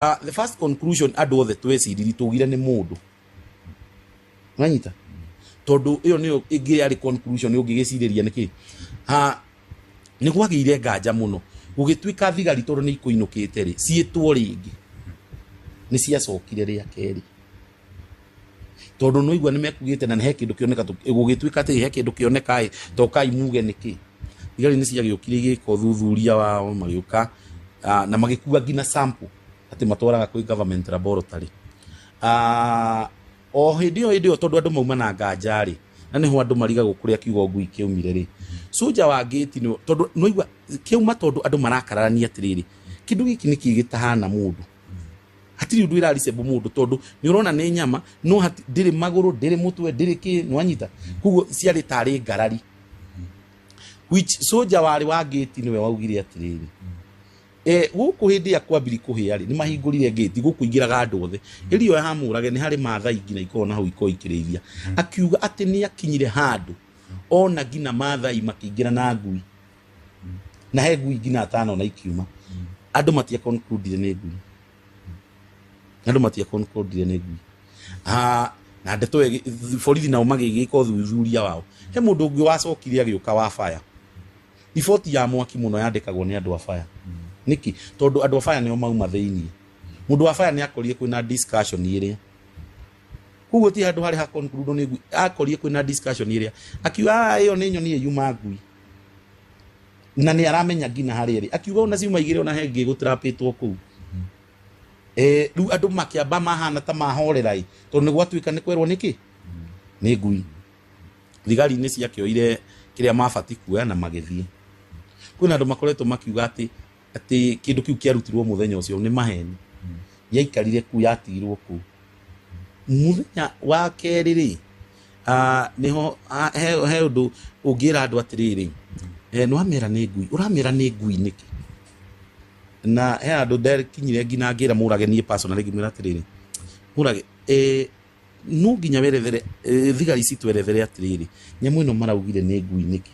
The first conclusion andũ othe tweciririe tugire nĩ mũndũ wanyita, tondũ ĩyo nĩyo ĩngĩ yarĩ conclusion ũngĩgĩcirĩria nĩkĩ ha nĩ gwagĩire nganja mũno. Gũgĩtuĩka thigari tondũ nĩ ikũinũkĩte rĩ, ciĩtwo rĩngĩ nĩ ciacokire rĩa kerĩ, tondũ nĩ igua nĩ mekugĩte na nĩ he kĩndũ kĩoneka. Gũgĩtuĩka atĩ he kĩndũ kĩoneka ĩ, tokai muge nĩkĩ. Thigari nĩ ciagĩũkire igĩka ũthuthuria wao, magĩũka na magĩkua nginya sample atĩ matwaraga kwĩ government laboratory. O hĩndĩ ĩyo tondũ andũ mauma na nganja rĩ, na nĩho andũ marigagwo kũrĩa kiugo ngui kĩaumire rĩ, soja wa gate nĩ tondũ nĩwaigua kĩauma, tondũ andũ marakararania atĩrĩrĩ, kĩndũ gĩkĩ nĩkĩ gĩtahana mũndũ? Hatirĩ ũndũ ĩraricembo mũndũ, tondũ nĩ ũrona nĩ nyama no ndĩrĩ magũrũ, ndĩrĩ mũtwe, ndĩrĩ kĩ, nĩwanyita? Koguo ciarĩ tarĩ ngarari, which soja warĩ wa gate nĩwe waugire atĩrĩrĩ, gũkũ hĩndĩ ya kwambiri kũhĩa rĩ, nĩ mahingũrire gate, gũkũ ingĩraga andũ othe ĩrio ya hamũrage nĩ harĩ Mathai nginya ikorwo na hau ikorwo ikĩrĩithia. Akiuga atĩ nĩ akinyire handũ ona nginya Mathai makĩingĩra na ngui, na he ngui nginya atano na ikiuma. Andũ matia concludire nĩ ngui, andũ matia concludire nĩ ngui. Na ndeto ĩyo borithi nao magĩgĩka ũthuthuria wao. He mũndũ ũngĩ wacokire agĩũka wa fire. Riboti ya mwaki mũno yandĩkagwo nĩ andũ a fire. Nĩkĩ? Tondũ andũ a fire nĩo mauma thĩiniĩ. Mũndũ wa fire nĩ akorire kwĩna discussion ĩrĩa, koguo ti handũ harĩ ha conclude nĩ ngui. Akorire kwĩna discussion ĩrĩa, akiuga, "Ah, ĩyo nĩ nyoni ĩyuma ngui," na nĩ aramenya nginya harĩa ĩrĩ. Akiuga ona ciuma igĩrĩ, ona he ngĩ gũtrapĩtwo kũu. Rĩu andũ makĩamba mahana ta mahorera ĩ, tondũ nĩ gwatuĩka nĩ kwerwo nĩkĩ nĩ ngui. Thigari nĩ ciakĩoire kĩrĩa mabati kuoya na magĩthiĩ. Kwĩna andũ makoretwo makiuga atĩ kĩndũ kĩu kĩarutirwo mũthenya ũcio. Nĩ maheni, yaikarire kuu, yatigirwo kuu. Mũthenya wa kerĩ rĩ, nĩho he ũndũ ũngĩra andũ atĩrĩrĩ, nĩwamera nĩ ngui, ũramera nĩ ngui nĩkĩ? Na he andũ ndekinyire nginya ngĩra Mũrage niĩ personally, ngĩmwĩra atĩrĩrĩ, Mũrage, no nginya werethere, thigari citwerethere atĩrĩrĩ, nyamũ ĩno maraugire nĩ ngui nĩkĩ?